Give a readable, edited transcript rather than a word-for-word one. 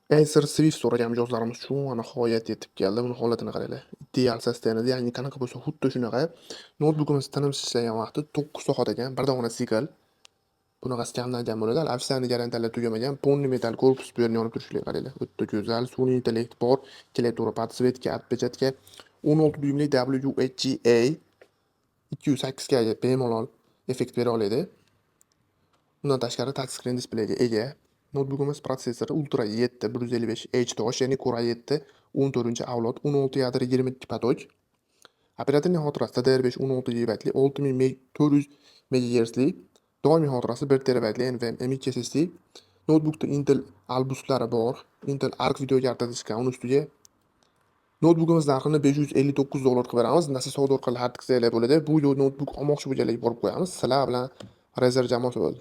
Acer Swift so'ragan mijozlarimiz uchun nihoyat yetib keldi. Buni holatini qaranglar. Ideal состояние da, ya'ni qanaqa bo'lsa, xuddi shunaqa. Noutbukimiz tinimsiz ishlagan vaqti 9 soat ekan, bir dona sikl. Bunaqasi kamdan kam bo'ladi. Hali официальный garantiyalar tugamagan. Полный metall korpus, bu yerni yonib turishiga qaranglar. O'ta go'zal, sun'iy intellekt bor, klaviatura подсветка, отпечатка. 16 dyumli WHGA 208 ga bemalol effekt bera oladi. Undan tashqari touch screen displeyga ega. Noutbukimiz protsessori Ultra 7 155 H tosh, ya'ni Core i7 14-avlod, 16 yadro, 22 поток. Оперативный xotirasi DDR5 16 gigabaytli, 6400 megagertzli, doimiy xotirasi 1 terabaytli NVMe M.2 SSD. Noutbukda Intel Albuslari bor. Intel Arc video kartasi chiqqan uni ustiga. Noutbukimiz narxini 559 dollar qilib beramiz. Nasiya savdo orqali xarid qilsanglar bo'ladi. Bu noutbuk olmoqchi bo'lganlarga borib qo'yamiz. Sizlar bilan Razer jamoasi bo'ldi.